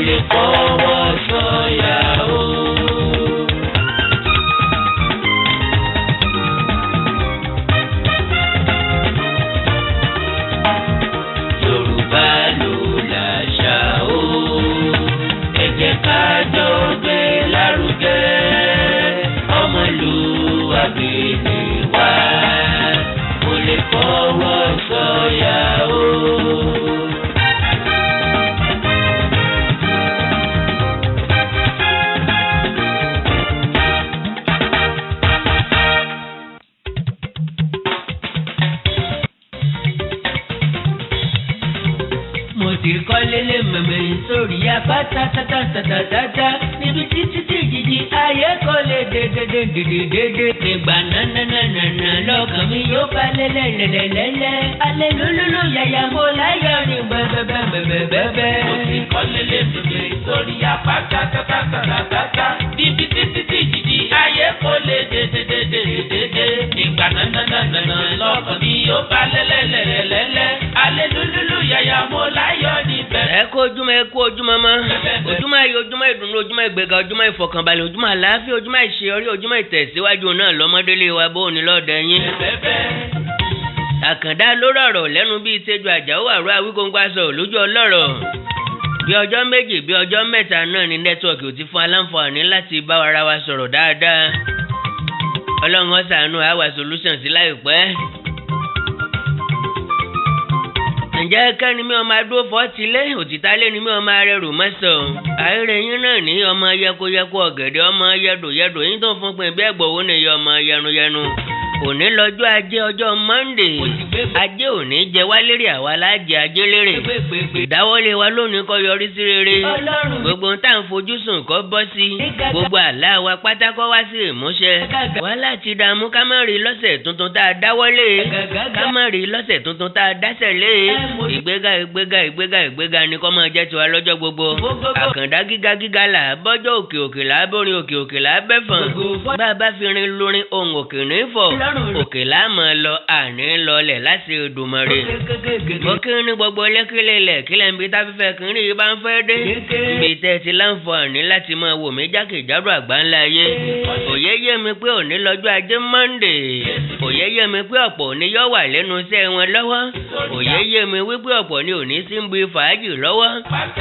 lè fọwọ́ sọ̀yà o. Yorùbá ló làṣà o. Ẹ jẹ́ ká jọ gbé lárugẹ. Ọmọlúwàbí ni wá. Mo lè fọwọ́ sọ̀yà o. Mo ti kọ́lé lé mẹ̀mẹ́ sórí apá tátátátátátá níbi títí tí jìjì ayé kò lè dédédédédédé nígbà nánánánánà lọ́kàn mi yóò bá lẹ́lẹ́lẹ́lẹ́lẹ́ alẹ́ lólóló yàyà mo láyọ̀ ní bẹ́ẹ̀bẹ́ẹ̀bẹ́ẹ̀bẹ́ẹ̀. Mo ti kọ́lé lé mẹ̀mẹ́ sórí apá tátátátátátá níbi títí tí jìjì ayé kò lè dédédédédédé nígbà nánánánánà lọ́kàn mi yóò bá lẹ́lẹ́lẹ́lẹ́lẹ́ alẹ́ lólóló yàyà mo láyọ̀ ní bẹ́ẹ̀. Ẹ kú ojúmọ́, ẹ kú ojúmọ́ mọ́. Ojúmọ́ ayọ̀, ojúmọ́ ìdùnnú, ojúmọ́ ìgbéga, ojúmọ́ ìfọ̀kànbalẹ̀, ojúmọ́ àlàáfíà, ojúmọ́ ìṣeyọrí, ojúmọ́ ìtẹ̀síwájú náà lọ́mọdélé wa bó ní lọ́dẹ yín. Àkàndá ló rọ̀rọ̀ lẹ́nu bíi tẹ́jú Àjàó àrò Awíkóńkó aṣọ lójú ọlọ́rọ̀. Bí ọjọ́ 2 bí ọjọ́ 3 náà ni nẹ́tíwọ̀kì ò ti fún aláǹfààní láti bá ara wa sọ̀rọ̀ dáadáa. Ọlọ́run ó ṣàánú àwa solution sí láìpẹ́. Ǹjẹ́ kẹ́ni mi ọmọ adó fọ́ ti lé òtítà lé ni mi ọmọ arẹrù mọ́sàn. Àìrè yín náà ní ọmọ yẹkoyẹko ọ̀gẹ̀dẹ̀ ọmọ yẹdòyẹdò yín tó ń fún pin bí ẹ̀gbọ̀wọ́ ni iye ọmọ yẹnuyẹnu. Òní lọ́jọ́ ajé, ọjọ́ Monday. Ajé òní jẹ wá lérè, àwa lájẹ ajé lérè. Ìdáwọ́lé wa lónìí kó yọrí sí rere. Gbogbo ohun tá à ń fojú sùn kó bọ́ sí. Gbogbo àlá wa pátá kó wá sí ìmúṣẹ. Wàhálà ti dààmú ká má rí lọ́sẹ̀ tuntun tá a dáwọ́lé. Ká má rí lọ́sẹ̀ tuntun tá a dásẹ̀ lé. Ìgbéga ìgbéga ìgbéga ìgbéga ni kó máa jẹ́ tiwa lọ́jọ́ gbogbo. Àkàndá gíga gíga là á bọ́jọ́, òkè òkè là á bórin, òkè òkè là á bẹ́fọ̀n. Bá a bá fi rin lórin ohun òkè ní fọ̀. Òkè là á máa lọ, àní lọlẹ̀ láti Èdùmàrè. Mo kí ní gbogbo lẹ́kílẹ̀ ilẹ̀ kílẹ̀ níbi táfífẹ́ kìnìún yìí bá ń fẹ́ dé. Ibi tẹ́ ti láǹfààní láti máa wò mí jákèjádò àgbáńlá ayé. Òye yé mi pé òní lọ́jọ́ ajé Monday. Òye yé mi pé ọ̀pọ̀ òní yóò wà lẹ́nu iṣẹ́ wọn lọ́wọ́. Òye yé mi wípé ọ̀pọ̀ ni òní sí ń bi fàájì lọ́wọ́.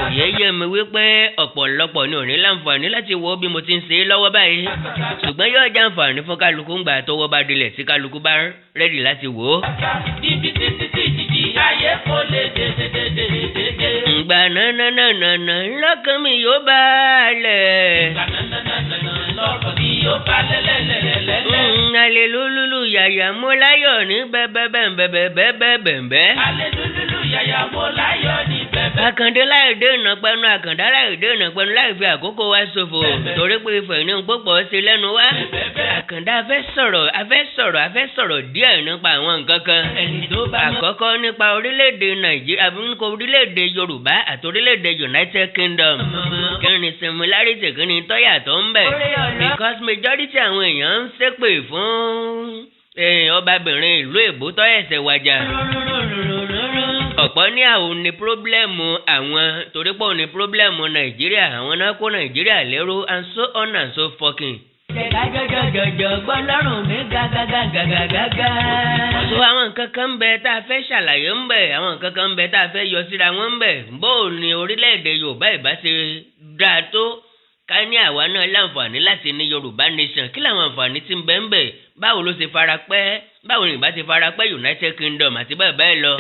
Òye yé mi wípé ọ̀pọ̀lọpọ̀ ni òní láǹfààní láti wo bí mo ti ń ṣe é lọ́wọ́ báyìí. Ṣùgbọ́n yóò jẹ́ àǹfààní fún kálukú ńgbà tọwọ́ bá dilẹ̀ tí kálukú bá rẹ́dì láti wò ó. Níbi títí tí jìjì ayé kò lè dédédédédé. Ǹgbà nánánánánà lọ́kàn mi yóò bá a lẹ̀. Ìgbà nánánánánà lọ́kàn mi yóò bá lẹ́lẹ́lẹ́lẹ́lẹ́. Alelúlúlù yàyà mo láyọ̀ ní bẹ́ẹ̀bẹ́ẹ̀bẹ́ẹ̀bẹ́ẹ̀bẹ́ẹ̀bẹ́. Alelúlúlù yàyà mo láyọ̀ ní bẹ́ẹ̀bẹ́. Àkàndé láì dènà pẹnu, Àkàndá láì dènà pẹnu, láì fi àkókò wa ṣòfò torí pé ìfẹ́ ní púpọ̀ ṣe lẹ́nu wá. Àkàndá a fẹ́ sọ̀rọ̀, a fẹ́ sọ̀rọ̀, a fẹ́ sọ̀rọ̀ díẹ̀ nípa àwọn nǹkan kan. Àkọ́kọ́ nípa orílẹ̀-èdè Nàìjíríà, àbí nípa orílẹ̀-èdè Yorùbá àti orílẹ̀-èdè United Kingdom. Kí ni similarity, kí ni tọ́yà tó ń bẹ̀? Because majority àwọn èèyàn ń ṣépè fún ọbabìnrin ìlú èbó tó ẹ̀sẹ̀ wàjà. Ọ̀pọ̀ ní àwọn ní problem àwọn torí pé òun ní problem Nàìjíríà, àwọn náà kó Nàìjíríà lérò and so on and so fucking. Jọjọjọjọ gbọ́ lọ́rùn mi gàgàgàgàgàgà. So àwọn nǹkan kan ń bẹ tá a fẹ́ ṣàlàyé ń bẹ, àwọn nǹkan kan ń bẹ tá a fẹ́ yọ síra wọn ń bẹ. Bó o ní orílẹ̀-èdè Yorùbá ìbá ṣe dáa tó ká ní àwa náà láǹfààní láti ní Yorùbá nation, kí làwọn àǹfààní tí ń bẹ ń bẹ, báwo ló ṣe fara pẹ́, báwo ni ìbá ṣe fara pẹ́ United Kingdom àti bẹ́ẹ̀ bẹ́ẹ̀ lọ.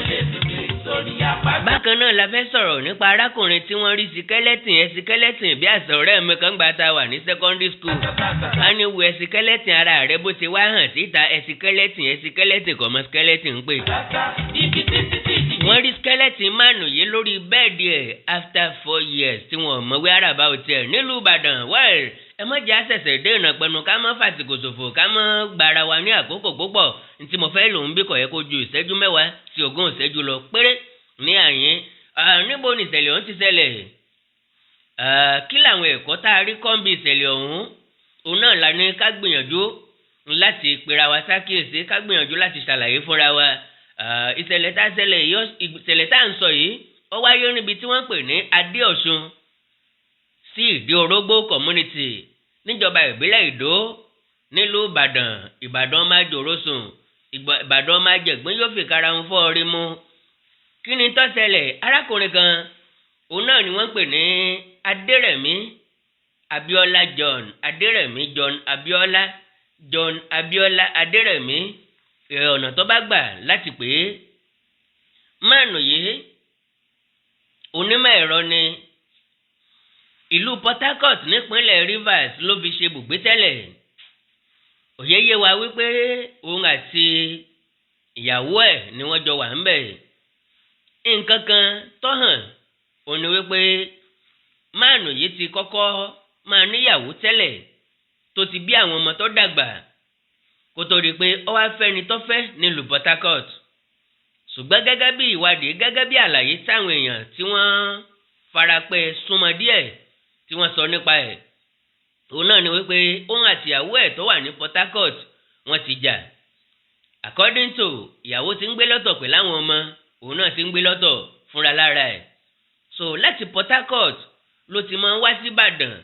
Bákan náà la fẹ́ sọ̀rọ̀ nípa arákùnrin tí wọ́n rí skeleton ẹ̀, skeleton bí àṣà ọ̀rẹ́ mi kan gbà tá a wà ní secondary school. A ní wo skeleton ara rẹ bó ṣe wá hàn síta, skeleton, skeleton kò mọ skeleton ń pè. Wọ́n rí skeleton mánu yìí lórí bẹ́ẹ̀dì ẹ̀ after 4 years tí wọ́n mọ̀ wí àràbà òtí ẹ̀ nílùú Ìbàdàn. Well, ẹ má jẹ́ àṣẹ̀ṣẹ̀ dènà pẹ̀lú ká má fàsìkò ṣòfò, ká má gbára wa ní àkókò púpọ̀. Ntí mo fẹ́ lòun bí kò yẹ kó ju ìṣẹ́jú 10 sí 20 ìṣẹ́jú lọ péré ní àyín. Níbo ni ìṣẹ̀lẹ̀ ọ̀hún ti ṣẹlẹ̀? Kí làwọn ẹ̀kọ́ tá a rí kọ́ńbì ìṣẹ̀lẹ̀ ọ̀hún? Òun náà la ní ká gbìyànjú láti pera wa sákìyèsí, ká gbìyànjú láti ṣàlàyé fúnra wa. Ìṣẹ̀lẹ̀ tá a ṣẹlẹ̀ yìí, ìṣẹ̀lẹ̀ tá à ń sọ yìí, ó wáyé níbi tí wọ́n ń pè ní Adéọ̀sùn. Sí Ìdí Orógbó community níjọba ìbílẹ̀ Ìdó nílùú Ìbàdàn. Ìbàdàn máa jòrò sùn, Ìbàdàn máa jẹ̀gbín, yóò fi karahun fọ́ orí mu. Kí ni tó ṣẹlẹ̀? Arákùnrin kan, òun náà ni wọ́n ń pè ní Adérẹ̀mí Abíọ́lá John, Adérẹ̀mí John Abíọ́lá, John Abíọ́lá Adérẹ̀mí, ọ̀nà tó bá gbà láti pè é. Máàlù yìí, onímọ̀ ẹ̀rọ ni. Ìlú Port Harcourt nípínlẹ̀ Rivers ló fi ṣe bùgbé tẹ́lẹ̀. Òye yé wa wípé òun àti ìyàwó ẹ̀ ni wọ́n jọ wà ńbẹ̀. Nǹkan kan tó hàn òun ni wípé máàlù yìí ti kọ́kọ́ máa níyàwó tẹ́lẹ̀, tó ti bí àwọn ọmọ tó dàgbà, kó tó rí i pé ó wá fẹ́ni tó fẹ́ nílùú Port Harcourt. Ṣùgbọ́n gẹ́gẹ́ bí ìwádìí, gẹ́gẹ́ bí àlàyé táwọn èèyàn tí wọ́n farapẹ́ súnmọ́ díẹ̀ tí wọ́n sọ nípa ẹ̀, òun náà ni wípé òun àtìyàwó ẹ̀ tó wà ní Port Harcourt, wọ́n ti jà. According to ìyàwó ti ń gbé lọ́tọ̀ pẹ̀lú àwọn ọmọ, òun náà ti ń gbé lọ́tọ̀ fúnra lára ẹ̀. So láti Port Harcourt ló ti máa ń wá sí Ìbàdàn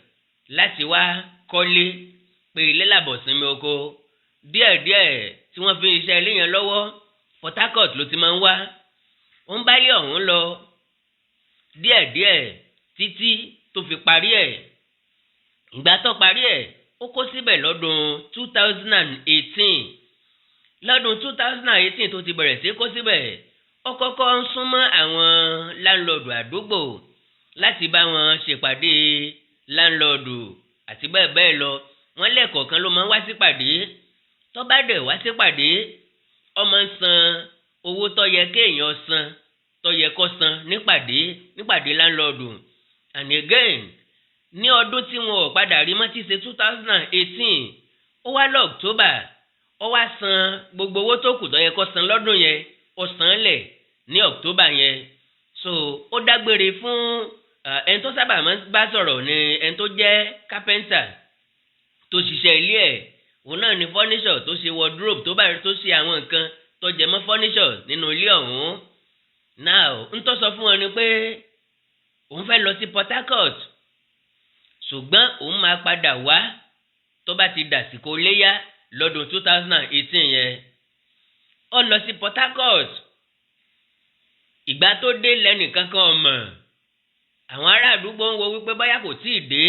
láti wá kọ́lé, pé ilé làbọ̀ sinmi oko. Díẹ̀díẹ̀ tí wọ́n fi ń iṣẹ́ ilé yẹn lọ́wọ́, Port Harcourt ló ti máa ń wá. Ó ń bálé ọ̀hún lọ díẹ̀díẹ̀ títí tó fi parí ẹ̀. Ìgbà tó parí ẹ̀, ó kó síbẹ̀ lọ́dún 2018. Lọ́dún 2018 tó ti bẹ̀rẹ̀ sí kó síbẹ̀, ó kọ́kọ́ ń súnmọ́ àwọn landlord àdúgbò láti bá wọn ṣèpàdé landlord àti bẹ́ẹ̀ bẹ́ẹ̀ lọ. Wọ́n lẹ́ẹ̀kọ̀ọ̀kan ló máa ń wá sípàdé. Tó bá dẹ̀ wá sípàdé, ó máa ń san owó tó yẹ kéèyàn san, tó yẹ kó san nípàdé landlord. And again, ní ọdún tí wọn ò padà rí mọ́, tí ṣe 2018, ó wá lọ October, ó wá san gbogbo owó tó kù tó yẹ kó san lọ́dún yẹn, ó san án lẹ̀ ní October yẹn. So ó dágbére fún ẹni tó sábà máa ń bá sọ̀rọ̀, ní ẹni tó jẹ́ kápẹ́ńtà tó ṣiṣẹ́ ilé ẹ̀, òun náà ní furniture tó ṣe, wardrobe tó bá tó ṣe, àwọn nǹkan tó jẹ mọ́ furniture nínú ilé ọ̀hún. Now, ń tó sọ fún wọn ni pé òun fẹ́ lọ sí Port Harcourt, ṣùgbọ́n òun máa padà wá tó bá ti dàsìkò léyà lọ́dún 2018 yẹn. Ó lọ sí Port Harcourt. Ìgbà tó dé, lẹ́nìkan kan mọ̀. Àwọn ará àdúgbò ń wo wípé bóyá kò tíì dé,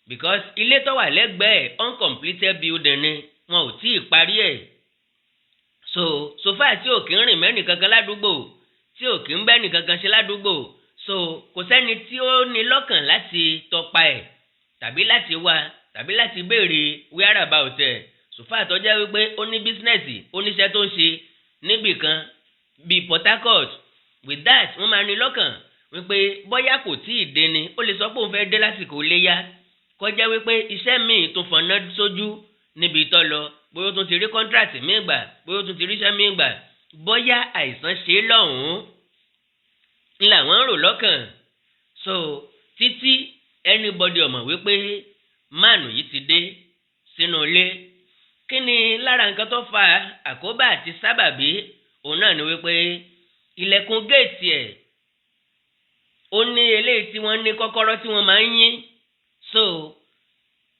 because ilé tó wà lẹ́gbẹ̀ẹ́, uncompleted building ni, wọn ò tíì parí ẹ̀. So far tí ò kí ń rìn mẹ́nì kankan ládùúgbò, tí ò kí ń bẹ́nì kankan ṣe ládùúgbò, so kò sẹ́ni tí ó ní lọ́kàn láti tọpa ẹ̀ tàbí láti wá tàbí láti béèrè whereabout ẹ̀. So far tó jẹ́ wípé ó ní business, ó níṣẹ́ tó ń ṣe níbì kan bíi Port Harcourt. With that, wọ́n máa ní lọ́kàn wípé bóyá kò tí ì dé ni, ó lè sọ pé òun fẹ́ dé lásìkò léyà, kọjá wípé iṣẹ́ míì tún fọ̀nà sójú níbi tó lọ, bóyá ó tún ti rí contract míì gbà, bóyá ó tún ti ríṣẹ́ míì gbà, bóyá àìsàn ṣe é lọ́hùn-ún ń làwọn ń rò lọ́kàn. So títí anybody ọmọ wípé máàlù yìí ti dé sínú ilé. Kí ni lára nǹkan tó fa àkóbá àti sábàbí? Òun náà ni wípé ilẹ̀kùn géètì ẹ̀, ó ní eléyìí tí wọ́n ní kọ́kọ́rọ́ tí wọ́n máa ń yín. So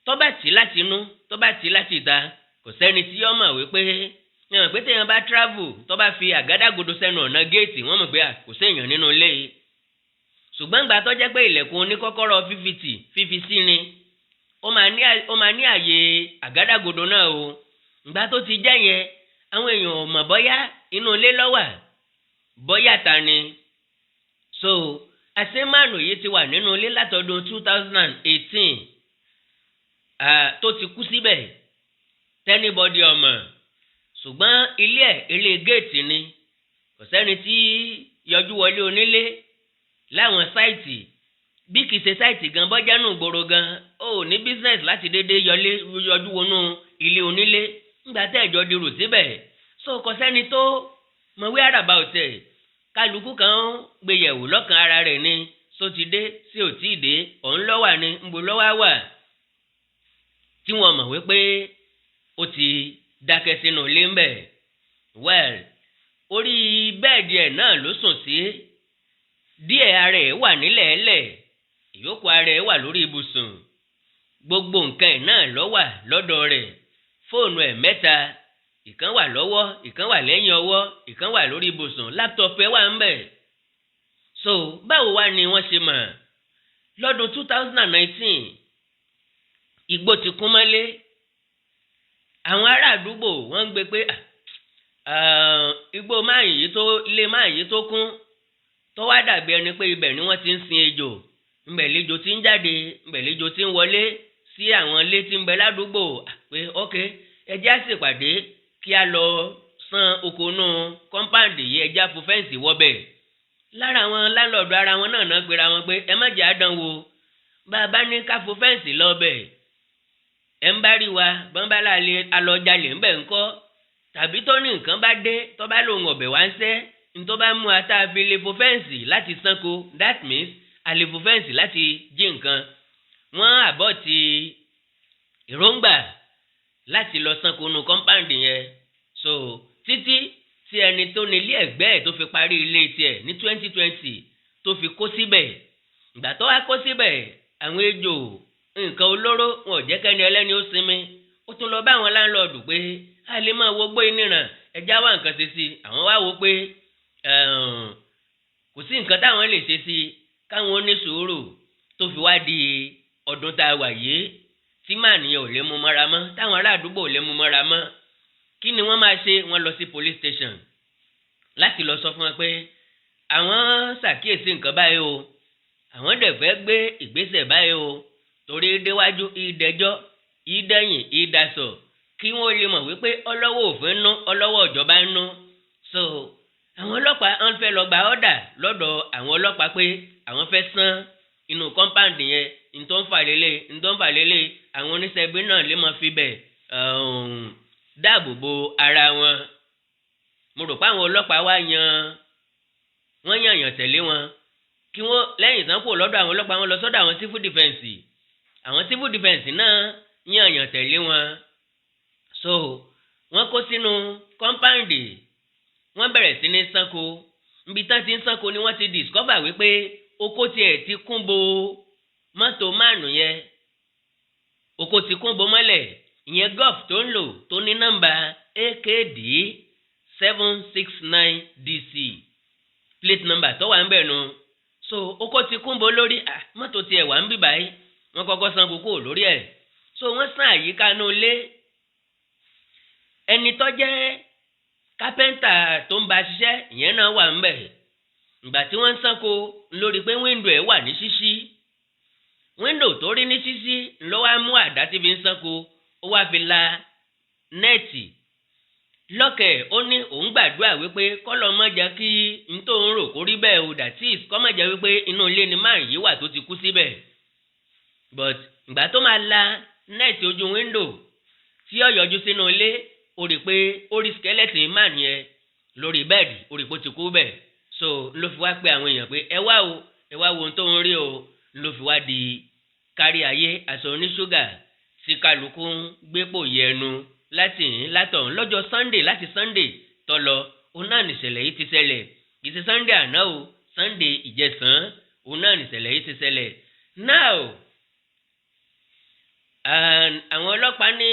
tó bá tì láti inú, tó bá tì láti ìta, kò sẹ́ni tí yọ́ mọ̀ wípé yẹn pé téèyàn bá travel, tó bá fi àgádágodo sẹ́nu ọ̀nà géètì, wọ́n mọ̀ pé kò séèyàn nínú ilé yìí. Ṣùgbọ́n ìgbà tó jẹ́ pé ilẹ̀kùn oníkọ́kọ́rọ́ fífi tì fífi sí ni, ó máa ní àyè àgádágodo náà o. Ìgbà tó ti jẹ́ yẹn, àwọn èèyàn ò mọ̀ bóyá inú ilé ló wà, bóyá ta ni. So àṣemánu yìí ti wà nínú ilé látọdún 2018 tó ti kú síbẹ̀ tí anybody ò mọ̀. Ṣùgbọ́n ilé ẹ̀, ilé géètì ni, kò sẹ́ni tí yọjú wọlé onílé láwọn site. Bí kìí ṣe site gan, bọ́jà nù gbòòrò gan, ó ní business láti déédéé yọlé yọjú wọnú ilé onílé ńgbà tẹ́ ẹ̀jọ́ dirù síbẹ̀. So kò sẹ́ni tó mọ̀ whereabout ẹ̀. Kálukú kan ń gbéyẹ̀wò lọ́kàn ara rẹ̀ ni, só ti dé sí ò tí ì dé, òun lọ́wà ni ńbo lọ́wà wà, tí wọ́n mọ̀ wípé ó ti dákẹ́ sínú ilé ńbẹ̀. Well, orí bẹ́ẹ̀dì ẹ̀ náà ló sùn sí. Díẹ̀ ara ẹ̀ wà nílẹ̀ẹ́lẹ̀. Ìyókù ara ẹ̀ wà lórí ibùsùn. Gbogbo nǹkan ẹ̀ náà ló wà lọ́dọ̀ rẹ̀. Fóònù ẹ̀ mẹ́ta, ìkan wà lọ́wọ́, ìkan wà lẹ́yìn ọwọ́, ìkan wà lórí ibùsùn, laptop ẹ̀ wà ń bẹ̀. So báwo wá ni wọ́n ṣe mọ̀? Lọ́dún 2019, igbó ti kún mọ́lé. Àwọn ará àdúgbò wọ́n ń gbé pé igbó máa yìí tó ilé máa yìí tó kún, tó wá dàbí ẹni pé ibẹ̀ ni wọ́n ti ń sin ejò, ńbẹ̀ lejò ti ń jáde, ńbẹ̀ lejò ti ń wọlé sí àwọn ilé tí ń bẹ ládùúgbò, pé ok, ẹ jẹ́ á ṣèpàdé kí a lọ san oko nú compound yìí, ẹ jẹ́ á fo fence wọbẹ̀. Lára àwọn landlord ara wọn náà náà pera wọn pé ẹ má jẹ́ àdánwò, bá a bá ní ká fo fence lọ́bẹ̀, ẹ ń bá rí wa bọ́n bá láàlẹ́ alọ́jalè ńbẹ̀ ńkọ́, tàbí tó ní nǹkan bá dé tó bá lòun ọ̀bẹ̀ wá ń sẹ́ ní tó bá mú ata fi lè fo fence láti sanko, that means a lè fo fence láti jí nǹkan. Wọ́n àbọ̀ ti èròǹgbà láti lọ sanko nu compound yẹn. So títí tí ẹni tó ní ilé ẹ̀gbẹ́ ẹ̀ tó fi parí ilé tiẹ̀ ní 2020 tó fi kó síbẹ̀. Ìgbà tó wá kó síbẹ̀, àwọn ejò, nǹkan olóró, wọn ò jẹ́ kẹ́ni ẹlẹ́ni ó sinmi. Ó tún lọ bá àwọn landlord pé a lè máa wo gbó ìníran, ẹja wá nǹkan ṣe sí i. Àwọn wá wo pé kò sí nǹkan táwọn lè ṣe sí i, káwọn ní sùúrù tó fi wá di ọdún tá a wà yìí, tí màá nìyẹn ò lè mú mọ́ra mọ́, táwọn ará àdúgbò ò lè mú mọ́ra mọ́. Kí ni wọ́n máa ṣe? Wọ́n lọ sí police station láti lọ sọ fún wọn pé àwọn ṣàkíyèsí nǹkan báyìí o, àwọn dẹ̀ fẹ́ gbé ìgbésẹ̀ báyìí o, torí déwájú ìdẹ́jọ́, ìdẹ́yìn ìdasọ̀, kí wọ́n lè mọ̀ wípé ọlọ́wọ́ òfin nú, ọlọ́wọ́ ìjọba ń nú. So àwọn ọlọ́pàá ń fẹ́ lọ gba ọ́dà lọ́dọ̀ àwọn ọlọ́pàá pé àwọn fẹ́ sán inú compound yẹn, ntọ́ ń fà lélẹ̀, ntọ́ ń fà lélẹ̀. Àwọn oníṣẹ́gbẹ́ náà lè máa fi bẹ̀ dáàbò bo ara wọn. Mo rò pé àwọn ọlọ́pàá wá yan wọ́n yàn yàn tẹ̀lé wọn kí wọ́n lẹ́yìn tán kò lọ́dọ̀ àwọn ọlọ́pàá, wọn lọ sọ́dọ̀ àwọn civil defence. Àwọn civil defence náà yàn yàn tẹ̀lé wọn. So wọ́n kó sínú compound, wọ́n bẹ̀rẹ̀ sí ní sanko. Níbi tán ti ń sanko ni wọ́n ti discover wípé oko tiẹ̀ ti kún bo mọ́tò máàlù yẹn, oko ti kún bo mọ́lẹ̀. Ìyẹn Golf tó ń lò tó ní nọ́mbà AKD 769 DC, plate number tó wà ń bẹ̀ nu. So oko ti kún bo lórí mọ́tò tiẹ̀ wà ń bì báyìí. Wọ́n kọ́kọ́ san kókó lórí ẹ̀. So wọ́n sàn àyíká inú ilé. Ẹni tó jẹ́ kápẹ́ńtà tó ń bá ṣiṣẹ́, ìyẹn náà wà ń bẹ̀. Ìgbà tí wọ́n ń sanko lórí pé window ẹ̀ wà ní ṣíṣí, window tó rí ní ṣíṣí ló wá mú àdá tí fi ń sanko, ó wá fi la net lọ́kẹ̀. Ó ní òun gbàdúrà wípé kọ́lọ́ má jẹ́ kí n tó ń rò kó rí bẹ́ẹ̀ o, that is, kọ́ má jẹ́ wípé inú ilé ni máa yìí wà tó ti kú síbẹ̀. But ìgbà tó máa la net ojú window tí ó yọjú sínú ilé, ó rí pé ó rí skeleton man yẹn lórí bẹ́ẹ̀dì, ó rí pé ó ti kú bẹ́ẹ̀. So ló fi wá pé àwọn èèyàn pé ẹ wá o, ẹ wá wo ohun tó ń rí o. Ló fi wá di kárí ayé, aṣọ oníṣúgà tí kálukú ń gbépò yẹnu láti yìn látọ̀hún lọ́jọ́ Sunday. Láti Sunday tó lọ, òun náà nìṣẹ̀lẹ̀ yìí ti ṣẹlẹ̀. Kì í ṣe Sunday àná o, Sunday ìjẹsàn, òun náà nìṣẹ̀lẹ̀ yìí ti ṣẹlẹ̀. Now, àwọn ọlọ́pàá ní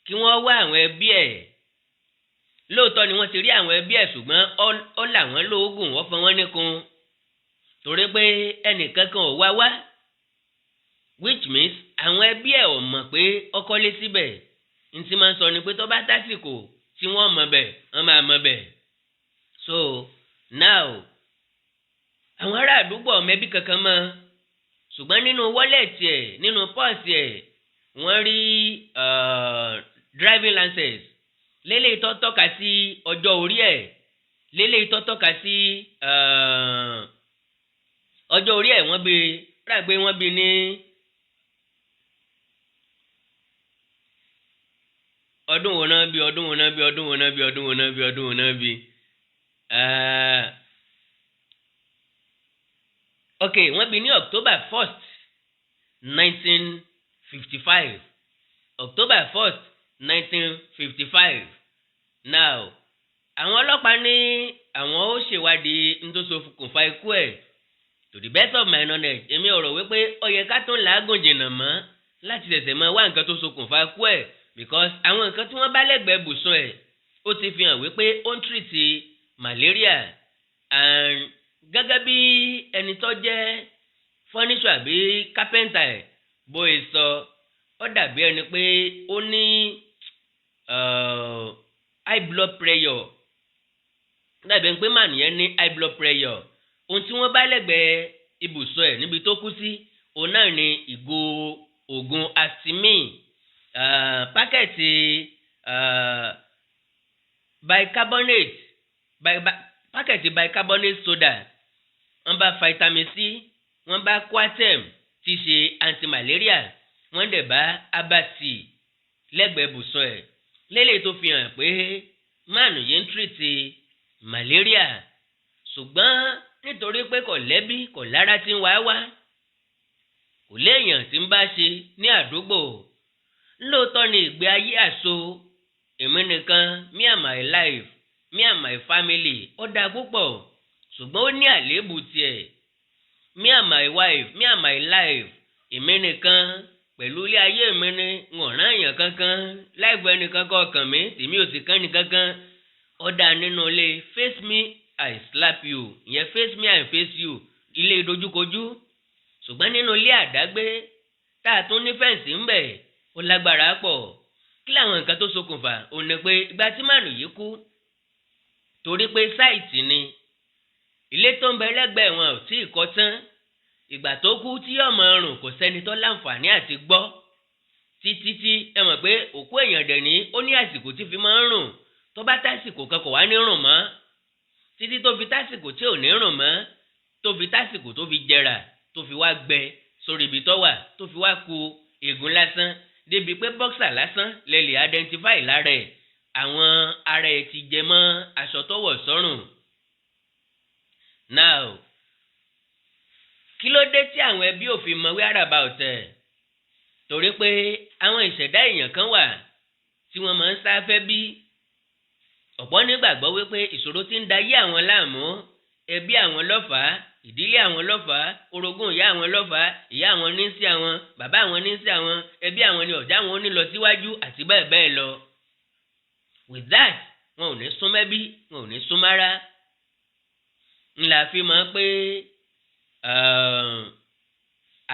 kí wọ́n wá àwọn ẹbí ẹ̀. Lóòótọ́ ni wọ́n ti rí àwọn ẹbí ẹ̀, ṣùgbọ́n ó là wọ́n lóògùn, wọ́n fọn wọ́n níkun, torí pé ẹnìkankan ò wá wá, which means àwọn ẹbí ẹ̀ ò mọ̀ pé ó kọ́lé síbẹ̀. N tí máa ń sọ ni pé tó bá tásìkò tí wọ́n mọ̀ bẹ̀, wọ́n máa mọ̀ bẹ̀. So now, àwọn ará àdúgbò ọ̀mẹ́bí kankan mọ́, ṣùgbọ́n nínú wallet ẹ̀, nínú purse ẹ̀, wọ́n rí driving license lélẹ́yìí tó tọ́ka sí ọjọ́ orí ẹ̀, lélẹ́yìí tó tọ́ka sí ọjọ́ orí ẹ̀. Wọ́n bí rà pé wọ́n bí ní ọdún wo náà bí, ọdún wo náà bí, ọdún wo náà bí, ọdún wo náà bí, ọdún wo náà bí. Ok, wọ́n bí ní October 1st, 1955, October 1st, 1955. Now, àwọn ọlọ́pàá ní àwọn ó ṣèwádìí n tó ṣokùnfà ikú ẹ̀, torí To the best of my knowledge, èmi ò rò wípé ó yẹ ká tún làágùn jìnnà mọ́ láti ṣẹ̀ṣẹ̀ máa wá nǹkan tó ṣokùnfà kú ẹ̀, because àwọn nǹkan tí wọ́n bá lẹ́gbẹ̀ẹ́ bùsùn ẹ̀, ó ti fi hàn wípé ó ń treat malaria. And gẹ́gẹ́ bí ẹni tó jẹ́ furniture àbí carpenter ẹ̀ bóyá sọ, ó dàbí ẹni pé ó ní high blood pressure. Dàbí ẹni pé màá nìyẹn ní high blood pressure. Ohun tí wọ́n bá lẹ́gbẹ̀ẹ́ ibùsùn ẹ̀ níbi tó kú sí, òun náà ni ìgò oògùn Astymin, packet bicarbonate, packet bicarbonate soda, wọ́n bá vitamin C, wọ́n bá Coartem tí í ṣe anti-malaria, wọ́n dẹ̀ bá abati lẹ́gbẹ̀ẹ́ ibùsùn ẹ̀ lélẹ̀, tó fi hàn pé máàlù yìí ń treat malaria. Ṣùgbọ́n nítorí pé kò lẹ́bí, kò lára tí ń wá wá, kò léèyàn tí ń bá ṣe ní àdúgbò. Lóòótọ́ ni ìgbé ayé àṣọ èmi nìkan, me and my life, me and my family, ó dáa púpọ̀, ṣùgbọ́n ó ní àléébù tiẹ̀. Me and my wife, me and my life, èmi nìkan pẹ̀lú ilé ayé mi ni, n ò rán èèyàn kankan láìpẹ́, ẹnìkan kọ́ ọkàn mi, tèmi ò sì kán nìkankan. Ó dáa nínú ilé face me I slap you, ìyẹn face me I face you, ilé dojúkojú. Ṣùgbọ́n nínú ilé àdágbé tá a tún ní fence ń bẹ̀, ó lágbára pọ̀. Kí làwọn nǹkan tó ṣokùnfà? Ò ní pé ìgbà tí mànù yìí kú, torí pé site ni ilé tó ń bẹ lẹ́gbẹ̀ẹ́ wọn ò tí ì kọ́ tán. Ìgbà tó kú tí ọmọ rùn, kò sẹ́ni tó láǹfààní àti gbọ́ títí tí ẹ mọ̀ pé òkú èèyàn dẹ̀ ní ó ní àsìkò tí fi máa ń rùn. Tó bá tásìkò kan, kò wá ní rùn mọ́, títí tó fi tásìkò tí ò ní rùn mọ́, tó fi tásìkò tó fi jẹrà, tó fi wá gbẹ sórí ibi tó wà, tó fi wá ku ègún lásán, débi pé boxer lásán lè lè identify lára ẹ̀. Àwọn ara ẹ̀ ti jẹ mọ́ aṣọ tó wọ̀ sọ́rùn. Now, kí ló dé tí àwọn ẹbí ò fi mọ whereabout ẹ̀? Torí pé àwọn ìṣẹ̀dá èèyàn kan wà tí wọ́n máa ń sáfẹ́ bí. Ọ̀pọ̀ nígbàgbọ́ wípé ìṣòro tí ń dayé àwọn láàmú, ẹbí àwọn lọ́fàá, ìdílé àwọn lọ́fàá, orogún ìyá àwọn lọ́fàá, ìyá àwọn ní sí àwọn, bàbá àwọn ní sí àwọn, ẹbí àwọn ní ọ̀já àwọn ní lọ síwájú àti bẹ́ẹ̀ bẹ́ẹ̀ lọ. With that, wọn ò ní sún mẹ́bí, wọn ò ní sún mára. Ńlá fi mọ̀ pé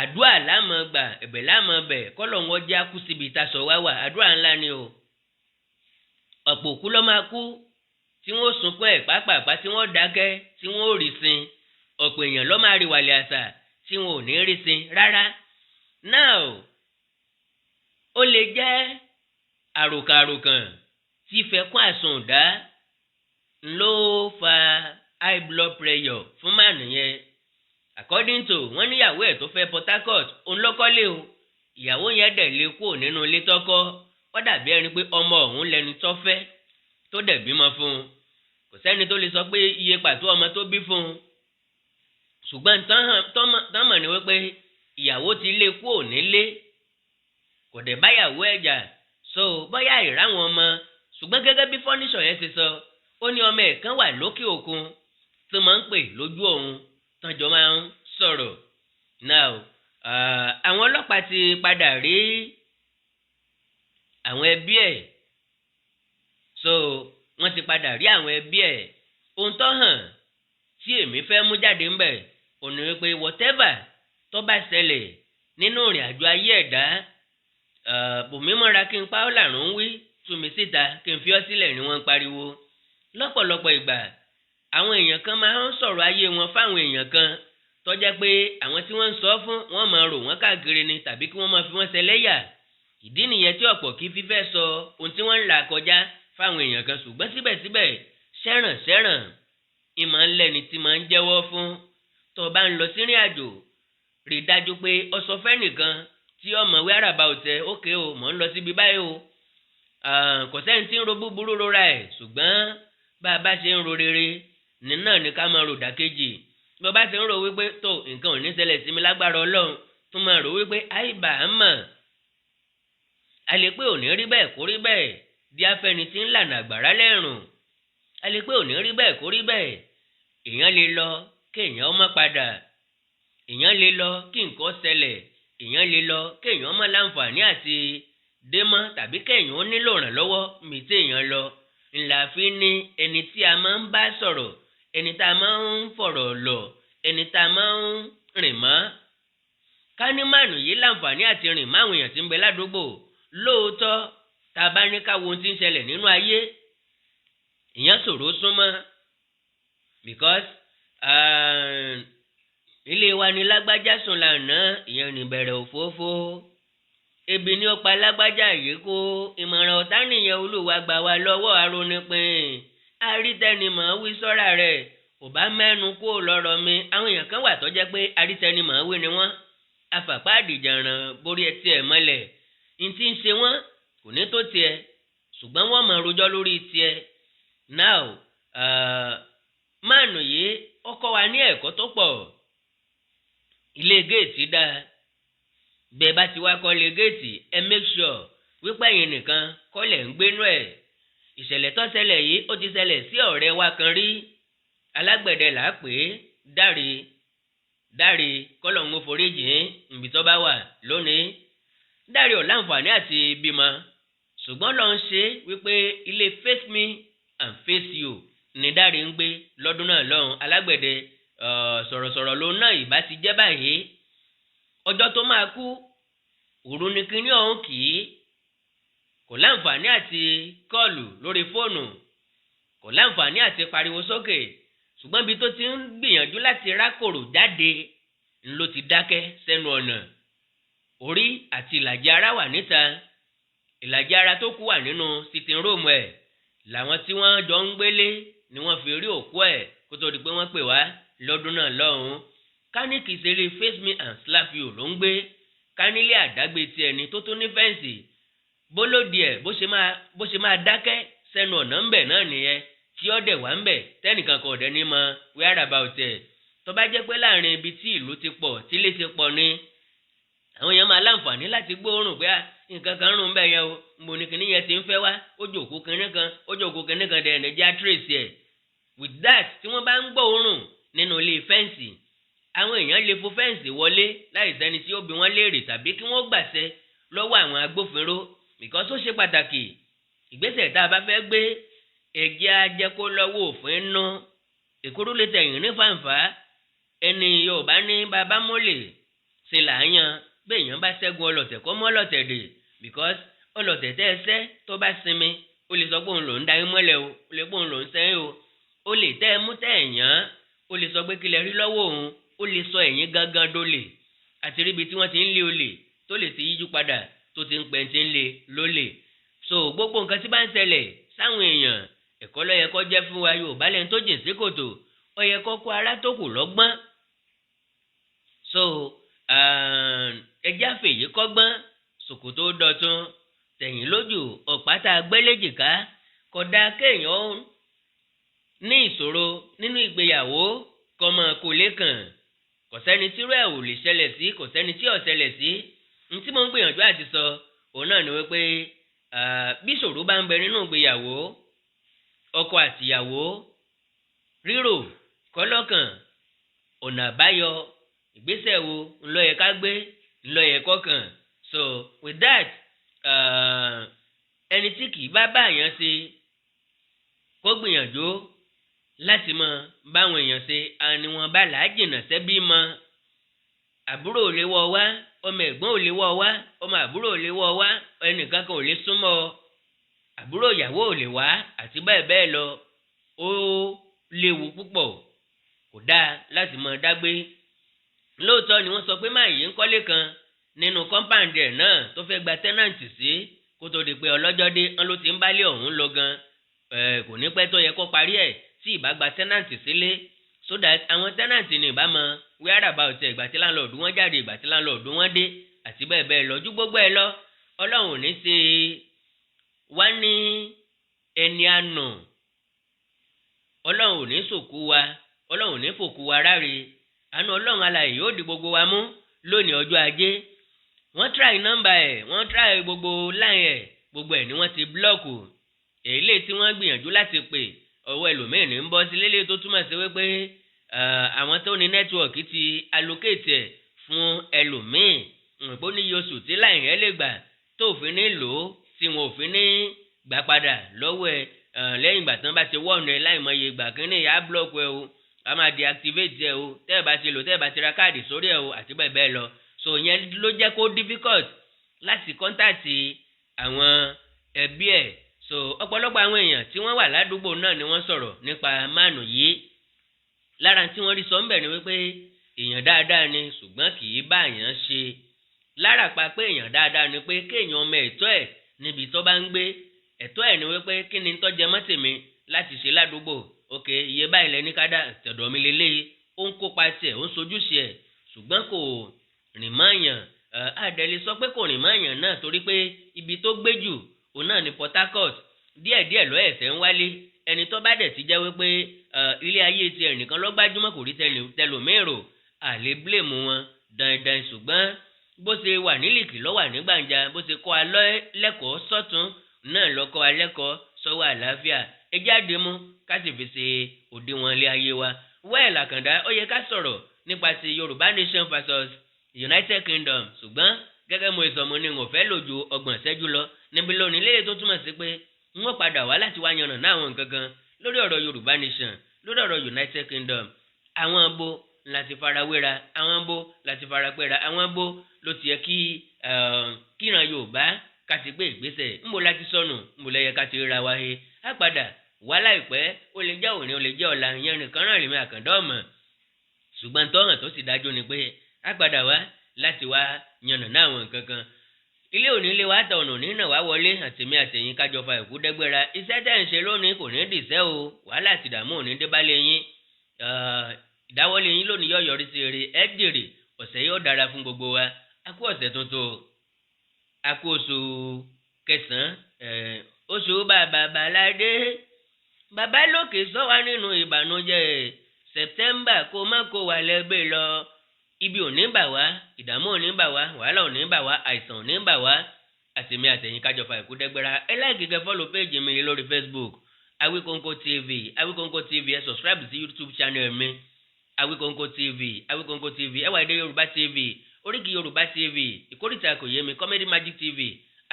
àdúrà láàmú gbà, ẹ̀bẹ̀ láàmú bẹ̀, kọ́lọ̀ wọn jẹ́ kú síbi ìtasọ̀ wá wà. Àdúrà ńlá ni o. Ọ̀pọ̀ òkú ló máa kú tí wọ́n sunkún ẹ̀ pápápá, tí wọ́n dákẹ́, tí wọ́n ò rí sin. Ọ̀pọ̀ èèyàn ló máa rí wàlẹ̀ àṣà tí wọn ò ní rí sin rárá. Now, ó lè jẹ́ àròkàròkàn tí fẹ́kún àsùndá ló fa high blood pressure fún mànù yẹn. According to wọ́n, níyàwó ẹ̀ tó fẹ́ Port Harcourt, òun lọ́kọ́lé o. Ìyàwó yẹn dẹ̀ lé kúrò nínú ilé tọ́kọ́. Ó dàbí ẹni pé ọmọ ọ̀hún lẹni tó fẹ́, tó dẹ̀ bímọ fún un. Kò sẹ́ni tó lè sọ pé iye pàtó ọmọ tó bí fún un, ṣùgbọ́n tán mọ̀ ní wípé ìyàwó ti lé kúrò nílé, kò dẹ̀ báyàwó ẹ̀ jà. So bóyá ìráwọn ọmọ, ṣùgbọ́n gẹ́gẹ́ bí furniture yẹn ṣe sọ, ó ní ọmọ ẹ̀ kan wà lókè òkun tó máa ń pè lójú òun, tọ́jọ́ máa ń sọ̀rọ̀. Now, àwọn ọlọ́pàá ti padà rí àwọn ẹbí ẹ̀. So wọ́n ti padà rí àwọn ẹbí ẹ̀. Ohun tó hàn tí èmi fẹ́ mú jáde ń bẹ̀ òní wípé whatever tó bá ṣẹlẹ̀ nínú ìrìn àjò ayé ẹ̀dá, bòmí mọ́ra kí n pa ọ́ làrún wí, tú mi síta kí n fi ọ́ sílẹ̀ ni wọ́n ń pariwo. Lọ́pọ̀lọpọ̀ ìgbà, àwọn èèyàn kan máa ń sọ̀rọ̀ ayé wọn fáwọn èèyàn kan, tó jẹ́ pé àwọn tí wọ́n ń sọ fún wọ́n máa rò wọ́n káàkiri ni, tàbí kí wọ́n máa fi wọ́n ṣẹlẹ́yà. Ìdí nìyẹn tí ọ̀pọ̀ kì í fi fẹ́ sọ ohun tí wọ́n ń là kọjá fáwọn èèyàn kan. Ṣùgbọ́n síbẹ̀síbẹ̀, ṣẹ́ràn ṣẹ́ràn ìmọ̀ ń lẹ́ni tí máa ń jẹ́wọ́ fún. Tó bá ń lọ sírìn àjò, rí i dájú pé o sọ fẹ́nìkan tí ọmọ whereabout ẹ. Ókè o, mò ń lọ síbi báyìí o. Kò sẹ́ni tí ń ro búburú rora ẹ̀, ṣùgbọ́n bá a bá ṣe ń ro rere ní náà ní ká máa ro dàkejì. Bí o bá ti ń ro wípé tó nǹkan ò ní ṣẹlẹ̀ sí mi lágbára Ọlọ́run, tún máa rò wípé àìbá a mọ̀, a lè pé ò ní rí bẹ́ẹ̀ kó rí bẹ́ẹ̀ di afẹ́ni tí ń lànà àgbàrá lẹ́rùn. A lè pé ò ní rí bẹ́ẹ̀ kó rí bẹ́ẹ̀. Èèyàn lè lọ kéèyàn ó má padà. Èèyàn lè lọ kí nǹkan ṣẹlẹ̀, èèyàn lè lọ kéèyàn má láǹfààní àti dé mọ́, tàbí kéèyàn ó nílò ìrànlọ́wọ́ mi tí èèyàn lọ. Ńlá fi ní ẹni tí a máa ń bá sọ̀rọ̀, ẹni tá a máa ń fọ̀rọ̀ lọ̀, ẹni tá a máa ń rìn mọ́. Ká ní mànù yìí láǹfààní àti rìn máwọn èèyàn tí ń bẹ ládùúgbò lóòótọ́, tá a bá ní ká wo ohun tí ń ṣẹlẹ̀ nínú ayé, ìyẹn ṣòro súnmọ́, because ilé wa ni lágbájá sùn lánàá, ìyẹn ní bẹ̀rẹ̀ òfófó. Ebi ní ó pa lágbájá yìí kó ìmọ̀ràn ọ̀tá nìyẹn. Olúwa gbà wá lọ́wọ́ arónípin arítẹnimọ̀ wí sọ́ra rẹ̀ kò bá mẹ́nu kó lọ́rọ̀ mi. Àwọn èèyàn kan wà tó jẹ́ pé arítẹnimọ̀ wí ni wọ́n, afàpá àdìjàràn borí ẹtì ẹ̀ mọ́lẹ̀. N tí ń ṣe wọ́n kò ní tó tiẹ̀, ṣùgbọ́n wọ́n mọ̀ rojọ́ lórí tiẹ̀. Now, máàlù yìí ó kọ́ wa ní ẹ̀kọ́ tó pọ̀. Ilé géètì dáa. Bẹ́ẹ̀ bá ti wá kọ́lé géètì, ẹ make sure wípé ẹ̀yin nìkan kọ́ lẹ̀ ń gbénú ẹ̀. Ìṣẹ̀lẹ̀ tó ṣẹlẹ̀ yìí, ó ti ṣẹlẹ̀ sí ọ̀rẹ́ wa kan rí. Alágbẹ̀dẹ là á pè é, Dáre. Dáre, kọ́lọ̀ ń foríjìn níbi tó bá wà lónìí. Dáre ò láǹfààní àti bímọ, ṣùgbọ́n lọ́n ṣe wípé ilé face me and face you ní Dáre ń gbé lọ́dún náà lọ́hùn. Alágbẹ̀dẹ, sọ̀rọ̀sọ̀rọ̀ ló náà ìbá ti jẹ́ báyìí. Ọjọ́ tó máa kú, òru ni kinní ọ̀hún kì í. Kò láǹfààní àti call lórí fóònù, kò láǹfààní àti pariwo sókè, ṣùgbọ́n ibi tó ti ń gbìyànjú láti rákòrò jáde ń ló ti dákẹ́ sẹ́nu ọ̀nà. Orí àti ìlàjì ara wà níta, ìlàjì ara tó kù wà nínú sitting room ẹ̀. Làwọn tí wọ́n jọ ń gbélé ni wọ́n fi rí òkú ẹ̀ kó tó di pé wọ́n pè wá lọ́dún náà lọ́hùn-ún. Ká ní kìí ṣeré face me and slap you ló ń gbé, ká nílé àdágbé tiẹ̀ ní tó tún ní fence, bólódì ẹ̀ bó ṣe máa dákẹ́ sẹ́nu ọ̀nà ńbẹ̀ náà nìyẹn, tí ó dẹ̀ wá ńbẹ̀ tẹ́nìkan kan ọ̀dẹ́ ní mọ whereabout ẹ̀. Tó bá jẹ́ pé láàrin ibi tí ìlú ti pọ̀, tí ilé ti pọ̀ ni, àwọn èèyàn máa láǹfààní láti gbóòórùn pé nǹkan kan rùn bẹ́ẹ̀ yẹn o, nbo ni kinní yẹn ti ń fẹ́ wá? Ó jòkó kinní kan, ó jòkó kinní kan dẹ̀ ẹ̀nẹ́jà trace ẹ̀. With that, tí wọ́n bá ń gbóòórùn nínú ilé fence, àwọn èèyàn lè fo fence wọlé láì sẹ́ni tí ó bi wọ́n léèrè, tàbí kí wọ́n gbàṣẹ lọ́wọ́ àwọn agbófinró, because ó ṣe pàtàkì. Ìgbésẹ̀ tá a bá fẹ́ gbé, ẹ̀jẹ̀ á jẹ́ kó lọ́wọ́ òfin nú. Èkúrú lè tẹ̀yìn ní fàǹfà. Ẹni Yorùbá ní bàbá mọ́lẹ̀ ṣe là á yan. Béèyàn bá ṣẹ́gun ọlọ̀tẹ̀, kọ́ mọ́ ọlọ̀tẹ̀ dè, because ọlọ̀tẹ̀ tẹ́ ẹ sẹ́, tó bá sinmi, ó lè sọ pé òun lòún da yín mọ́lẹ̀ o, ó lè pé òun lòún sẹ́yìn o. Ó lè tẹ́ ẹ mú tẹ́ ẹ yàn án, ó lè sọ pé kílẹ̀ rí lọ́wọ́ òun, ó lè sọ ẹ̀yìn gangan dólè. Àti ríbi tí wọ́n ti ń lé olè tó lè ti yíjú padà, tó ti ń pẹ́ ti ń lé lólè. So gbogbo nǹkan tí bá ń ṣẹlẹ̀ sáwọn èèyàn, ẹ̀kọ́ ló yẹ kó jẹ́ fún wa. Yorùbá lẹ́ni tó jìn sí kòtò, ó yẹ kó kó ará tó kù lọ́gbọ́n. So ẹjẹ́ àfẹ̀yí kọ́gbọ́n. Ṣòkòtò dọ̀tun tẹ̀yìn lójú, ọ̀pá tá a gbé léjìká. Kódà kéèyàn ní ìṣòro nínú ìgbéyàwó, kọ́mọ kò lè kàn. Kò sẹ́ni tírú ẹ̀ ò lè ṣẹlẹ̀ sí, kò sẹ́ni tí ò ṣẹlẹ̀ sí. N tí mo ń gbìyànjú àti sọ òun náà ni wípé bí ìṣòro bá ń bẹ nínú ìgbéyàwó, ọkọ àtìyàwó, rírò kọ́lọ́kàn ọ̀nà àbáyọ, ìgbésẹ̀ wo ńlọ yẹ ká gbé, ńlọ yẹ kọ́kàn. So with that, ẹni tí kì í bá báyàn ṣe, kó gbìyànjú láti mọ báwọn èèyàn ṣe. Àníwọ̀n bá làá jìnnà sẹ́bí mọ. Àbúrò ò lè wọ́ wá, ọmọ ẹ̀gbọ́n ò lè wọ́ wá, ọmọ àbúrò ò lè wọ́ wá, ẹnìkan kan ò lè súnmọ́ ọ, àbúrò ìyàwó ò lè wá, àti bẹ́ẹ̀ bẹ́ẹ̀ lọ. Ó léwu púpọ̀, kò dáa láti mọ dágbé. Lóòótọ́ ni wọ́n sọ pé máa yìí ń kọ́lé kan nínú compound ẹ̀ náà tó fẹ́ gba tenant sí kó tó di pé ọlọ́jọ́ dé. Wọn ló ti ń bálé ọ̀hún lọ gan, kò ní pẹ́ tó yẹ kó parí ẹ̀ tí ìbá gba tenant sílé, so that àwọn tenant ní ìbá mọ whereabout ẹ̀, ìgbà tí landlord wọn jáde, ìgbà tí landlord wọn dé, àti bẹ́ẹ̀ bẹ́ẹ̀ lọ. Ju gbogbo ẹ̀ lọ, Ọlọ́run ò ní ṣe wá ní ẹni àná. Ọlọ́run ò ní sòkú wa, Ọlọ́run ò ní fòkú wa ráre. Àánú Ọlọ́run alààyè yóò di gbogbo wa mú. Lónìí ọjọ́ Ajé, wọ́n try nọ́mbà ẹ̀, wọ́n try gbogbo line ẹ̀, gbogbo ẹ̀ ni wọ́n ti block. Èyí lè tí wọ́n gbìyànjú láti pè, ọwọ́ ẹlòmíín ní ń bọ́ sí lélẹ̀, tó túmọ̀ sí wípé Àwọn tó ní network ti allocate ẹ̀ fún ẹlòmíì. Nǹkó ní iye oṣù tí line yẹn lè gbà tó òfin ní lò ó, tí wọn ò fi ní gbà padà lọ́wọ́ ẹ̀ lẹ́yìn ìgbà tí wọ́n bá ti warn ẹ láìmọye ìgbà kínní, á block ẹ o, a máa deactivate ẹ o tẹ́ ẹ bá ti lò, tẹ́ ẹ bá ti ra káàdì sórí ẹ o, àti bẹ́ẹ̀ bẹ́ẹ̀ lọ. So ìyẹn ló jẹ́ kó difficult láti contact àwọn ẹbí ẹ̀. So ọ̀pọ̀lọpọ̀ àwọn èèyàn tí wọ́n wà ládùúgbò náà ni wọ́n sọ̀rọ̀ nípa máàlù yìí. Lára tí wọ́n rí sọ ńbẹ̀ ni wípé èèyàn dáadáa ni, ṣùgbọ́n kì í bá èèyàn ṣe. Lára pa pé èèyàn dáadáa ni pé kéèyàn ọmọ ẹ̀tọ́ ẹ̀ níbi tó bá ń gbé. Ẹ̀tọ́ ẹ̀ ni wípé kí ni tó jẹ mọ́ tèmi láti ṣe ládùúgbò? Ok, iye báyìí lẹ́ní ká dá tọ̀dọ̀ mi lélẹ́yìí. Ó ń kópa tiẹ̀, ó ń sojúṣe ẹ̀, ṣùgbọ́n kò rìn mọ́yàn. Àdẹ̀lẹ̀ sọ pé kò rìn mọ́yàn náà torí pé ibi tó gbé jù òun náà ní Port Harcourt. Díẹ̀díẹ̀ lọ́ ẹ̀sẹ̀ ń wálé. Ẹni tó bá dẹ̀ ti jẹ́ wípé ilé ayé tiẹ̀ nìkan ló gbájúmọ́, kò rí tẹlòmíì rò, àlè blame wọn dandan. Ṣùgbọ́n bó ṣe wà nílìkì ló wà ní gbàǹjà. Bó ṣe kọ́ alọ́ lẹ́kọ̀ọ́ sọ́tún náà ló kọ́ alẹ́kọ̀ọ́ sọ́wọ́ àlàáfíà. Ẹ jáde mú ká sì fi ṣe òdiwọ̀n ilé ayé wa. Wẹ́ẹ̀ làkàndá, ó yẹ ká sọ̀rọ̀ nípa ti Yorùbá Nation versus United Kingdom, ṣùgbọ́n gẹ́gẹ́ mo sọ, mo ní n ò fẹ́ lò ju 30 ìṣẹ́jú lọ níbi lónìí léyìí, tó túmọ̀ sí pé n ó padà wá láti wá yànnà náà àwọn nǹkan kan lórí ọ̀rọ̀ Yorùbá Nation, lórí ọ̀rọ̀ United Kingdom. Àwọn bo láti farawéra, àwọn bo láti farapẹ́ra, àwọn bo ló ti yẹ kí kíran Yorùbá ká ti gbé ìgbésẹ̀, ńbo láti sọnù, ńbo lẹ́yẹ ká ti ríra wa he. Á padà wá láìpẹ́. Ó lè jẹ́ òní, ó lè jẹ́ ọ̀la, ìyẹn nìkan náà lèmi àkàndá ọ̀mọ̀. Ṣùgbọ́n tó hàn tó sì dájú ni pé á padà wá láti wá yànnà náà àwọn nǹkan kan. Ilé òní lé wa ta, ọ̀nà òní náà wá wọlé. Àtèmi àtẹ̀yìn kájọ fa ìkú dẹ́gbẹ́ra. Iṣẹ́ tẹ̀ ń ṣe lónìí kò ní dìṣẹ́ o. Wàhálà àti ìdààmú òní dé bá lé yín. Ìdáwọ́lé yín lónìí yóò yọrí sí rere. Ẹ jèrè. Ọ̀sẹ̀ yóò dára fún gbogbo wa. A kú ọ̀sẹ̀ tuntun, a kú oṣù kẹsàn-án, oṣù bàbà bàládé. Bàbá lókè sọ wá nínú ìbànújẹ́ September, kó má kó wa lẹ́gbẹ̀ẹ́ lọ. Ibi ò ní bà wá, ìdààmú ò ní bà wá, wàhálà ò ní bà wá, àìsàn ò ní bà wá. Àtèmi àtẹ̀yìn kájọ fa ìkú dẹ́gbẹ́ra. Ẹ like, kẹ́ follow page mi lórí Facebook, Awikonko TV, Awikonko TV. Ẹ subscribe sí YouTube channel mi, Awikonko TV, Awikonko TV. Ẹwà Èdè Yorùbá TV, Oríkì Yorùbá TV, Ìkórìtà Kò Yé Mi, Comedy Magic TV,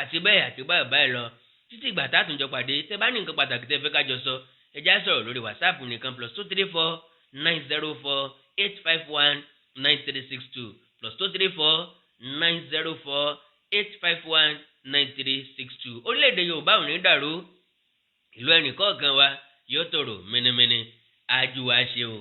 àti bẹ́ẹ̀ àti bẹ́ẹ̀ báyìí lọ. Títí ìgbà tá a tún jọ pàdé, tẹ́ bá ní nǹkan pàtàkì tẹ́ fẹ́ ká jọ sọ, ẹ já sọ̀rọ̀ lórí WhatsApp nìkan: +234 904 851 9362, +234 904 851 9362. Orílẹ̀-èdè Yorùbá ò ní dàrú, ìlú ẹnì kọ̀ọ̀kan wa yóò tòrò mẹ́nẹ́mẹ́nẹ́. Ájú wa ṣe o.